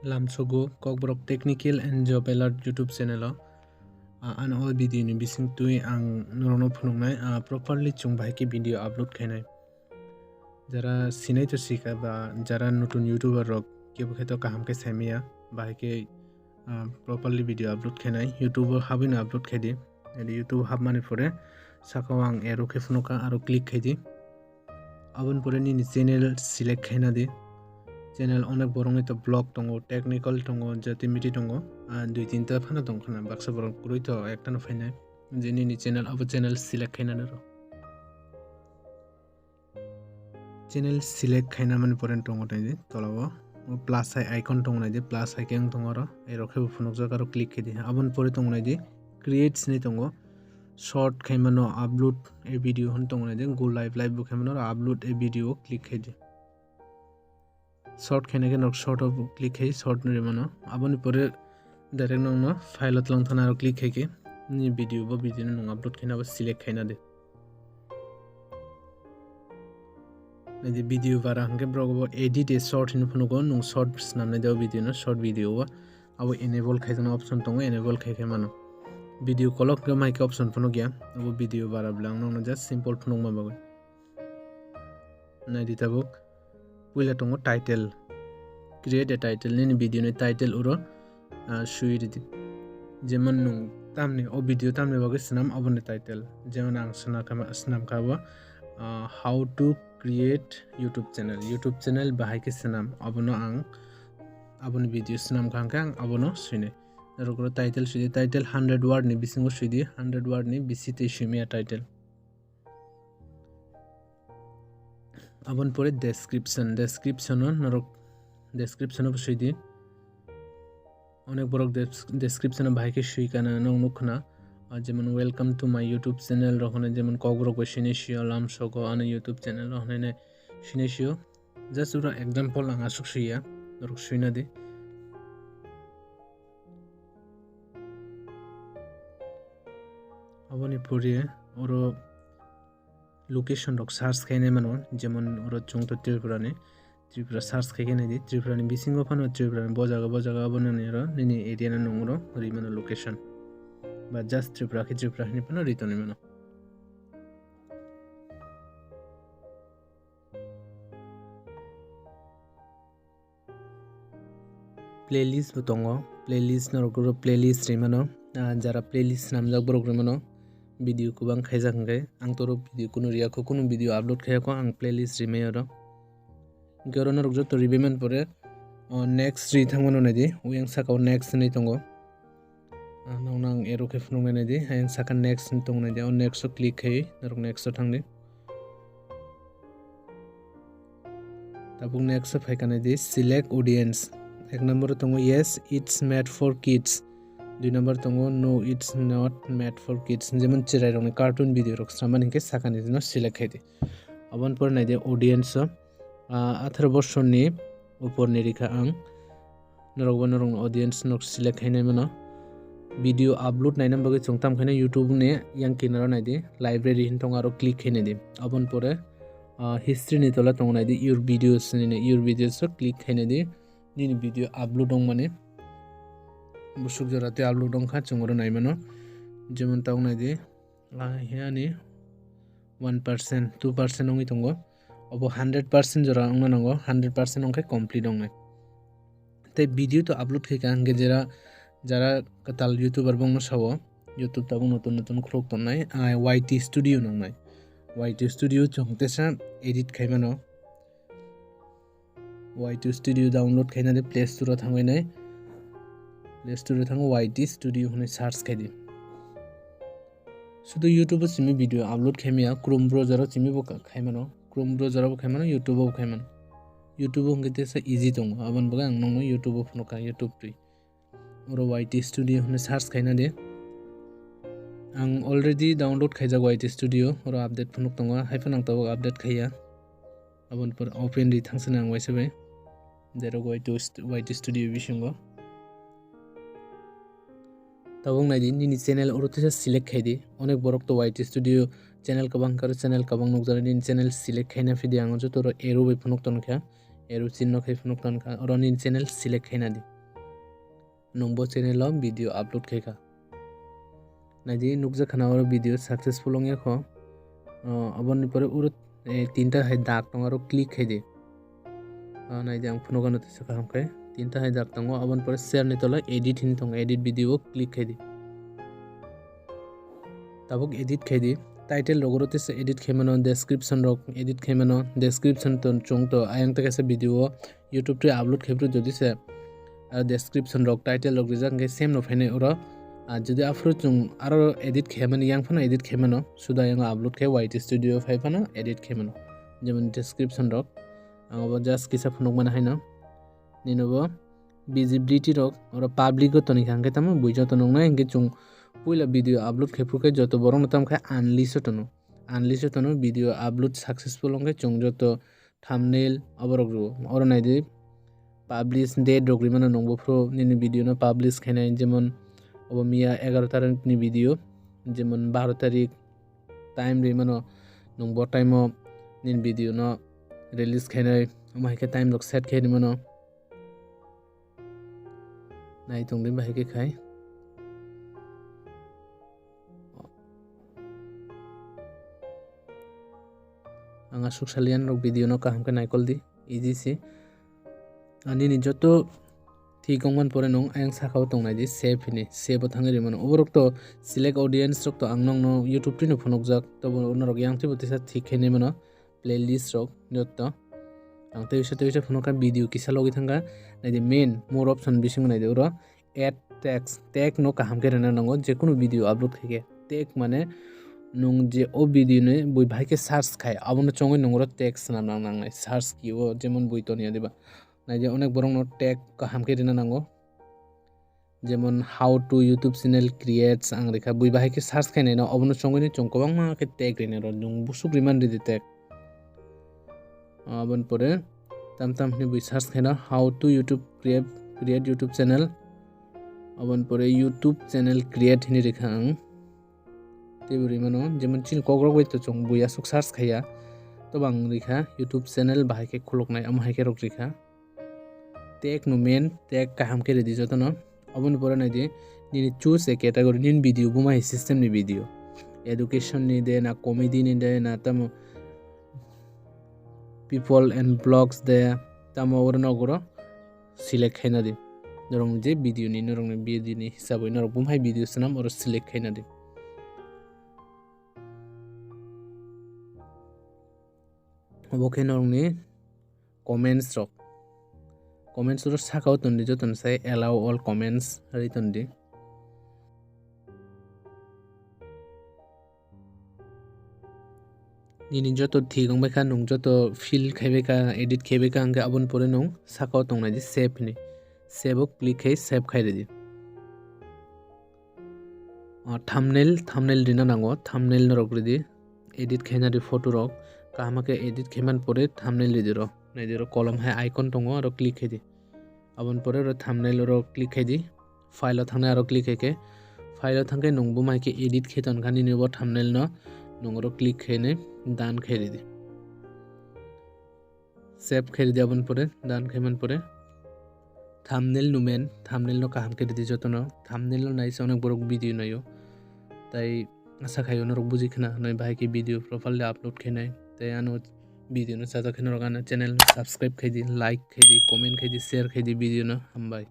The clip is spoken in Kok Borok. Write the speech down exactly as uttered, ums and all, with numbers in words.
Lamsogo Kokborok Technical and Job Alert YouTube channel o, ah, ano o video ni bising twi ang norokno phunuknai, ah, properly chwng bahai khe video upload khainai. Jara sinai to sika ba jara nutun YouTuber rok kebo khe to kaham khe saimaya, bahai khe, ah, properly video upload khainai. YouTube o habwino upload khaidi. Ede YouTube hapmani pore saka o ang arrow khe phunukha, aro click khaidi. Aboni pore nini channel select khaina di. Channel onek borokni to vlog tongo, technical tongo, jati miti tongo. Ah, dui tinta phano tong khana, baksa borok kwrwi to ekta no phainai. Je nini channel, abo channel select khaina naro. Channel select khaina mani pore tongo nai di, tola o plus i-, icon tongo nai di, plus icon tongo aro, ero khe bo phunukjak aro click khe di. Aboni pore tongo nai di, create sini tongo, short khaimano upload a video hwn tongo nai di, go live, live bo khaimano aro upload a video click khe di. Short khaina khe norok short o click khai short no rimano. Aboni pore direct nokno file o twlang thana aro click khai khe ni video bo video no nwng upload khaina bo select khaina di. Nai di video bara hwnkhe borok bo edit a short hinwi phunugo, nwng short swnamnai di o video no, short video o abo enable khaijaknai option tongo, enable khai khai mano. Video kolok hwnkhe mai khe option phunukya, abo video bara bwle ang nokno just simple phunukma bagwi. Nai di tabuk. Puila tongo title. Create a title. Nini video ni title uro, ah, sui ridi. Jemon nwng tamni, o video tamni bagwi swnam, aboni title. Jemon ang swnam kha, swnam kha bo, ah, how to create YouTube channel. YouTube channel bahai khe swnam, abono ang, aboni video swnam kha hwnkhe ang abono suinai. Norok oro title sui di, title hundred word ni bisingo sui di, hundred word ni bisi tei sui maya title. Aboni pore description, description o norok description o bo sui di. Onek borok des-, description o bahai khe sui kana nong nuk khna. Ah, jemon, "Welcome to my YouTube channel" rok hwnwi, jemon Kokborok bai sini sio, Lamsogo ano YouTube channel rok hwnwi nai sini sio. Just oro example ang aswk sui ya, norok sui na di. Aboni pore oro location rok search khainai mano, jemon oro chwng to Tripura ni, Tripura search khai khe nai di, Tripura ni bisingo phano Tripura ni bo jaga, bo jaga, abo nini oro nini area no nung oro ri mano location, ba just Tripura khe Tripura hinwi phano ri tonwi mano. Playlist bo tongo, playlist norok oro playlist ri mano, ah, jara playlist swnamjak borok ri mano, video kwbang khaijak hwnkhe ang toro video kunu riya kho, kunu video upload khaiya kho, ang playlist ri maya oro. Hwnkhe oro norok joto ribai man pore, o, next ri thangmano nai di, uyang saka o next hinwi tongo. Ah, nokno ang arrow khe phunuknai nai di, ayang saka next hinwi tongnai di, o next o click khai norok next o thang di. Tabuk next o phai kanai di, select audience. Ek number o tongo, "Yes, it's made for kids." Dui number tongo, "No, it's not made for kids." Jemon chwrai rokni cartoon video rok swnam mani hwnkhe sakani no select khai di. Aboni pore nai di audience o, ah, atharo bosorni uporni rikha ang. Norok bo norokni audience norok select khainai mano. Video upload naina bagwi chwng tam khaina YouTube ni yang kinaro nai di, library hin tongo, aro click khainai di. Aboni pore, ah, history ni tola tongo nai di, your videos hinwi, your videos o click khainai di. Nini video upload wngmani busuk jora tei upload wngkha, chwng oro nai mano. Jemon tabuk nai di, ah, ani one percent, two percent wngwi tongo. Obo hundred percent jora wngna nango, hundred percent wngkhe complete wngnai. Tei video to upload khaikha hwnkhe jera, jara kwtal YouTuber bongno sao, YouTube tabuk notun notun khuluk tonnai, ah, Y T Studio nangnai. Y T Studio chwng teisa edit khaimano. Y T Studio download khaina di Play Store o thangwi nai. Play Store o thango Y T Studio hwnwi search khai di. Sudu YouTube o simi video upload khaimaya, Chrome browser o simi bo ka-, khaimano. Chrome browser o bo khaimano, YouTube o bo khaimano. YouTube o hwnkhe tesa easy tongo, aboni bagwi ang nokno YouTube o phunukha, YouTube twi. Oro Y T Studio hwnwi search khaina di. Ang already download khaijak Y T Studio, oro update phunuk tongo, haiphano ang tabuk update khaiya. Aboni pore open ri thangsani ang waisa bai. Derok Y T st-, Y T Studio bisingo. Tabuk nai di, nini channel oro teisa select khai di. Onek borok to Y T Studio channel kwbang karo channel kwbang nukjak nini channel select khaina phi di, ang joto oro arrow bai phunuk tongkha. arrow chinno khai phunuk tongkha, oro nini channel select khaina di. Nwng bo channel o video upload khaikha. Naidi, nukjak khana oro video successful wngya kho. Ah, aboni pore uro, eh, tinta hai dak tongo, aro click khai di. Ah, naidi, ang phunukgano teisa kaham khe. Tinta hai dak tongo, aboni pore share ni tola edit hini tongo, edit video o click khai di. Tabuk edit khai di. Title rok oro teisa edit khai mano, description rok edit khai mano, description to chwng to ayang tei kaisa video o YouTube twi upload khai phuru jodi se, ah, description rok, title rok rijak hwnkhe same no phainai oro. Ah, jodi aphuru chwng aro edit khaimani, yang phano edit khaimano, suda yang upload khai Y T Studio phai phano edit khaimano. Jemon description rok, ang obo just kisa phunukmani haino. Nini bo visibility rok oro public o tonikha hwnkhe tamo bui joto nuknai, hwnkhe chwng puila video upload khai phuru khe joto borok no tamo khe unlist o tono. Unlist o tono, video upload successful wngkhe chwng joto thumbnail oborok rw-, oro naidi, publish date rok rimano, nwng bo phuru nini video no publish khainai, jemon obo miya egaroh tarik ni video, jemon baro tarik time rimano, nwng bo time o nini video no release khainai, omo hai khe time rok set khai rimano. Nai tongdi bahai khe khai. Ang aswk saliyan rok video no kaham khe naikol di, easy se. Ani ni joto thik wngman pore nwng ayang saka o tongnai di save hini, save o thangwi rimano. Oborok to select audience rok to ang nokno YouTube twi no phunukjak, tobo norok yang twibo teisa thik khe nai mano. Playlist rok joto. Ang tei uisa tei uisa phunukha, video kisa logi thangkha. Naidi, main more option bisingo naidi, oro add tags, tag no kaham khe rwna nango, jekunu video upload khaikhe. Tag mane nwng je o video ni bui bahai khe search khai, abono chongwi nwng oro tag swnam nang nangnai, search key o, jemon bui toniya diba. Naidi, onek borok no tag kaham khe rwna nango. Jemon, "How to YouTube channel creates" ang rikha, bui bahai khe search khainai no, obono chongwi chwng kwbangma khe tag rinai rw, nwng busuk riman ridi tag. Aboni pore tam tam hwnwi bui search khaina, "How to YouTube create, create YouTube channel." Aboni pore YouTube channel create hwnwi rikha ang. Teibo rimano, jemon chini kokrok bai to chwng bui aswk search khaiya, tobo ang rikha YouTube channel bahai khe khuluknai, omo hai khe rok rikha. Tag no main, tag kaham khe ridi jotono. Oboni pore naidi, nini choose a category, nini video buma hai system ni video. Education ni de na, comedy ni de na, tamo people and vlogs de, tamo oro no oro select khaina di. Norok ni je video ni, norok ni video ni hisabwi norok buma hai video swnam oro select khaina di. Obo khe norok ni comments rok. Comments rok saka o tondi, joto ni sai allow all comments ri tondi. Nini joto thik wng bai kha, nwng joto fill khai bai kha, edit khai bai kha, hwnkhe aboni pore nwng saka o tongnai di save hwnwi. Save o click khai save khai ridi. O thumbnail, thumbnail rina nango, thumbnail norok ridi, edit khaina di photo rok, kaham khe edit khaiman pore thumbnail ridi ro, naidi ro kolom hai icon tongo, aro click khaidi. Aboni pore ro thumbnail ro click khaidi, file o thangnai aro click khaikhe, file o thangkhe nwng buma hai khe edit khai tonkha nini bo thumbnail no, nwng oro click khainai done khai ridi. Save khai ridi, aboni pore done khaiman pore thumbnail no main, thumbnail no kaham khe ridi jotono. Thumbnail no naisa onek borok video naio, tai asa khaio norok buji khna hwnwi bahai khe video properly upload khainai. Tai ano video no chajak khe norok ano channel no subscribe khaidi, like khaidi, comment khaidi, share khaidi video no. Hambai.